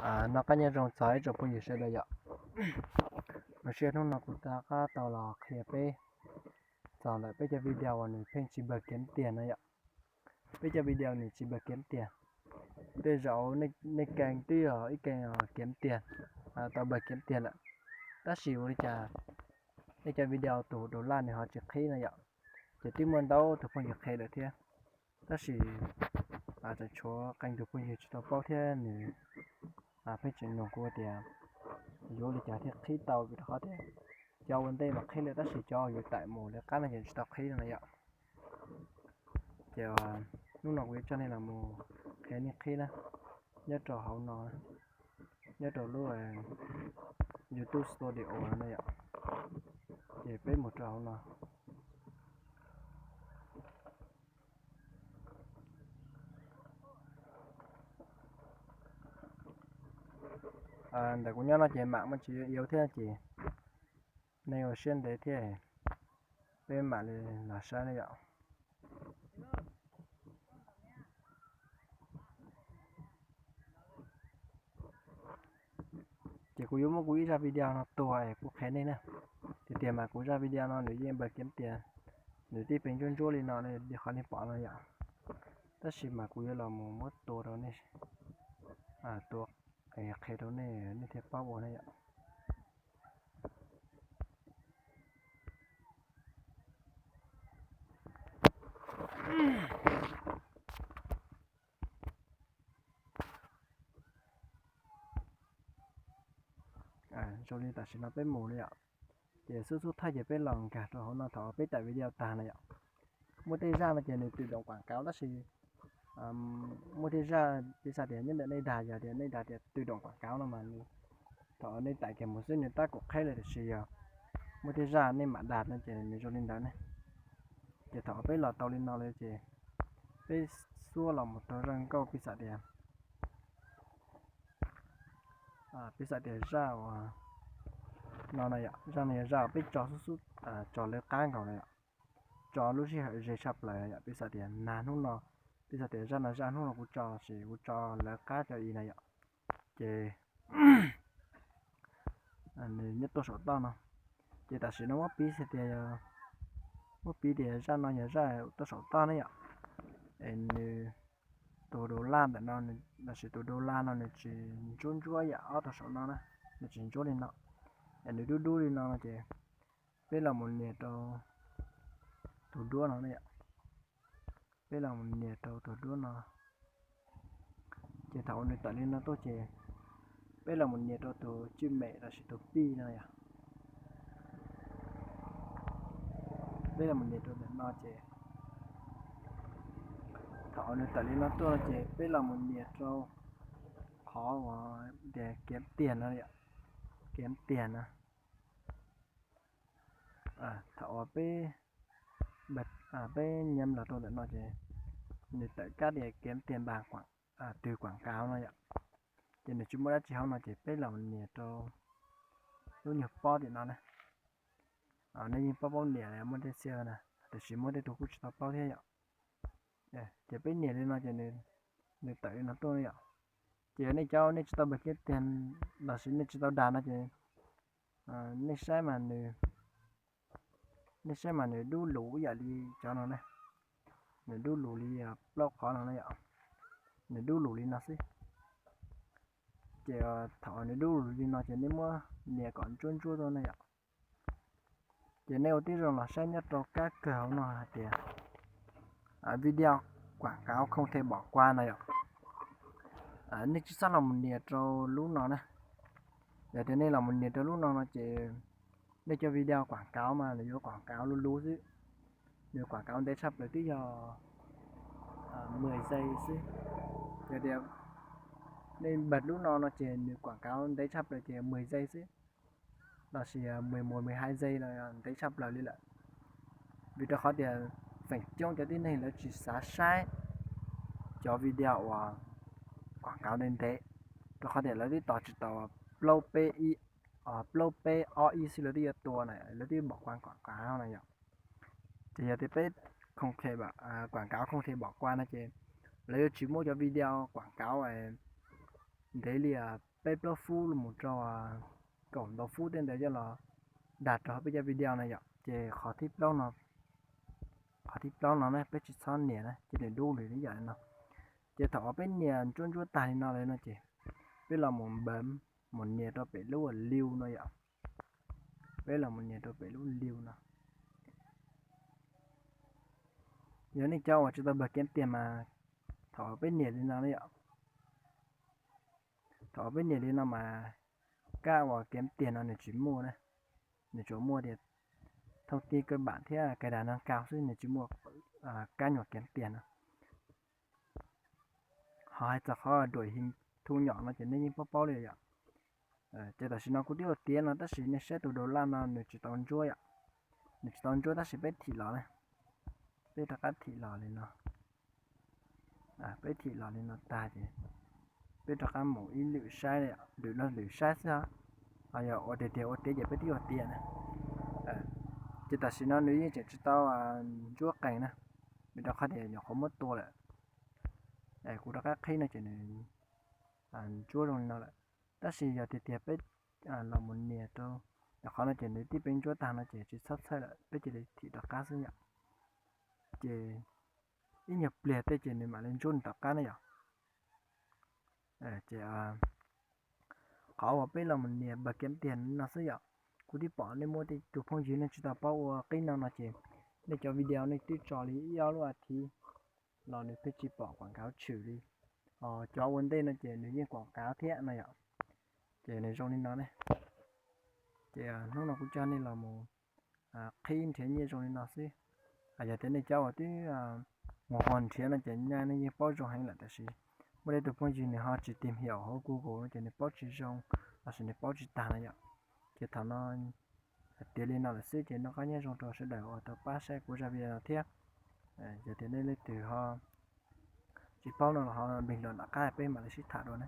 Noj qab nyob zoo txog ib tsoom phooj ywg sawv daws yom. Zoo siab hnub no kuv rov qab tau los qhia peb txog ntawm peb cov video uas nws pheej tsis npawg kev tiag no yom. Peb cov video nws tsis npawg kev tiag. Tej zaum nej kees twb yog ib kees kev tiag, tau npawg kev tiag lawm, tab sis ua li cas nej cov video tus dollar nws ho tsis qhib no yom. Ces twb muaj ntau tus phooj ywg qhia lawm thiab, tab sis tseem tshuav qee tus phooj ywg tsis tau paub thiab nws pheej tseem nug kuv tias yuav ua li cas thiaj qhib tau, vim rau qhov tias cov ua ntej mas qhib lawm tab sis cov yuav tawm mus lawv qab no ces tsis tau qhib no yom. Ces hnub no kuv yuav coj nej los mus qhia nej qhib na, nyob rau hauv no, nyob rau lub YouTube Studio no yom. Ces peb mus rau hauv no. Ntawm kuv nyob no ces mam muaj tsis yuav thiab ces nej ua siab ntev thiab, peb mam li los saib na yom. Ces kuv yuav muab kuv ib zaj video no tuag es kuv qhia nej na. Tiag tiag mas kuv zaj video no nws yeej npawg kev tiag, nws tib peev ntsuab ntsuab li no li qhov nej pom no yom. Tab sis mas kuv yuav los mus muab tua rau nej, tua qhia rau nej, nej thiaj paub ua na yom. Zoo li tam sim no peb mus na yom. Ces xub xub thawj ces peb los nkag rau hauv no thaum peb tawm video tag na yom. Muaj tej zaj no ces nws tự động quảng cáo tab sis muaj tej zaj piv xam tias nyob ntawm nej dag, yog tias nej dag tias tự động quảng cáo no mas thaum nej tawm kiag mus xwb nws tab kaum qheb lawm, tiam sis yog muaj tej zaj nej mam dag no ces nws zoo li ntawd ne. Ces thaum peb los tau li no lawm ces peb xuab los mus rau zaj nkauj piv xam tias, piv xam tias zaj uas no no yom, zaj no yog zaj peb tso xub xub, tso lawv qab nkaus na yom, tso lub sij hawm ze tshaj plaws yom. Piv xam tias nag hnub no, piv xam tias zaj no zaj hnub no kuv tso, tab sis kuv tso lawv qab tso i na yom. Ces nws nyob tuaj saum toj no. Ces tam sim no muab piv tias, muab piv tias zaj no yog zaj tuaj saum toj ne yom. Es nws tus dollar ntawm no, lossis tus dollar no nws tsis ntsuab ntsuab yam ob tug saum no na, nws tsis ntsuab li no, es nws dub dub li no no ces peb los mus nias rau tus duab no ne yom. Peb los mus nias rau tus duab no. Ces thaum uas nws tawm li no tuaj ces peb los mus nias rau tus tswj mem lossis tus pij no yom. Peb los mus nias rau ntawm no ces thaum uas nws tawm li no tuaj no ces peb los mus nias rau qhov uas tias kev tiag no yom, kev tiag no. Thaum uas peb, peb nyiam los rau ntawm no ces nws tawm kab tias kev tiag npas twg quảng cáo no yom. Ces nws tsis muaj dab tsi hauv no ces peb los nias rau lub nyuag pob tim no na. Nej yeej paub paub nias muaj tej xiab na, tiam sis muaj tej tug kuj tsis tau paub thiab yom. Ces peb nias li no ces nws tawm li no tuaj yom. Ces yog nej cov nej tsis tau npawg kev tiag lossis nej tsis tau dag no ces nej saib mas nws, nej saib mas nws dub lus ib yam li cov no ne. Nws dub lus li plaub qhov no na yom. Nws dub lus li no xwb. Ces thaum nws dub lus li no ces nej muab nias kom ntsuab ntsuab tuaj na yom. Ces nej ua tib zoo los saib nyob rau kab kawg hauv no hais tias video quảng cáo không thể bỏ qua no yom. Nej tsis txhob los mus nias rau lub no na. Yog tias nej los mus nias rau lub no no ces nej cov video quảng cáo mas nws yuav quảng cáo luv luv xwb. Nws quảng cáo ntev tshaj plaws twb yog mười giây xwb. Yog tias nej bật lub no no ces nws quảng cáo ntev tshaj plaws ces mười giây xwb, lossis mười một, mười hai giây no ntev tshaj plaws li lawm. Vim rau qhov tias feem coob cov tib neeg lawv tsis xav saib cov video uas quảng cáo ntev ntev, rau qhov tias lawv twb tos tsis tau plaub peb ib, plaub peb ob ib xwb lawv twb yuav tua na, lawv twb bỏ qua quảng cáo na yom. Ces yog tias peb không thể, quảng cáo không thể bỏ qua no ces lawv yuav tsis muab cov video quảng cáo ntev li peb plaub fub los mus rau kaum ntau fub tej ntawd coj los dag rau hauv peb cov video no yom. Ces qhov thib plaub no, qhov thib plaub no na peb tsis txhob nias na, ces nws dub li ib yam li no. Ces thaum uas peb nias ntsuab ntsuab tag li no lawm no ces peb los mus npawm, mus nias rau pem lub liu no yom. Peb los mus nias rau pem lub liu no. Yog nej cov uas tsis tau npawg kev tiag mas thaum peb nias li no yom, thaum peb nias li no mas kab uas kev tiag no nws tsis muaj na, nws tsuas muaj tias thauj tij kawj pam thiab kais das nag kau xwb, nws tsis muaj kab nyuam kev tiag no. Ho hais txog qhov duam his thu nyom no ces nej yeej paub paub li yom. Ces tam sim no kuv twb ua tiav no tab sis nej saib tus daus laj no nws tsis tau ntsuab yom, nws tsis tau ntsuab tab sis peb thim los na, peb rov qab thim los li no, peb thim los li no tag ces peb rov qab mus ib lwm saib, lwm no lwm saib xwb os. Ho yog ua tiag tiag ua tiav ces peb twb ua tiav na. Ces tam sim no nws yeej tseem tsis tau ntsuab qees na, vim rau qhov tias nyuam qhuav muab tua lawm. Kuv rov qab qhib no ces nws ntsuab zoo li no lawm. Tab sis yog tiag tiag peb los mus nias rau qhov no ces nws tib peb ntsuab tag no ces tsis txhob txhawj lawm, peb cia li thim rov qab xwb yom. Ces ib nyuag pliag tej ces nws mam li ntsuab nws tom qab ne yom. Ces qhov uas peb los mus nias npawg kev tiag no xwb yom. Kuv twb pom nej muaj tej tus phooj ywg nej tsis tau paub ua qib no no ces nej cov video nej twb tso li ib ob lub as thiv los nws pheej tsis pom quam nkav tshwm li. Cov ua ntej no ces nws yeej quam nkav thiab no yom. Ces nws zoo li no ne. Ces hnub no kuv coj nej los mus qhib nrhiav nyiaj zoo li no xwb. Yog tias nej cov uas twb mus ho nrhiav no ces nyaj nej yeej paub zoo heev lawm tab sis muaj tej tus phooj ywg nws ho tsis tis hiaum hauv Google no ces nws paub tsis zoo lossis nws paub tsis tag no yom. Ces thaum no hais tias li no lawm xwb ces noj qab nyob zoo rau sawv daws uas tau pab saib kuv zaj video no thiab. Yog tias nej leej twg ho tsis paub no los ho npeg luas nram qab peb mam li sib tham dua na.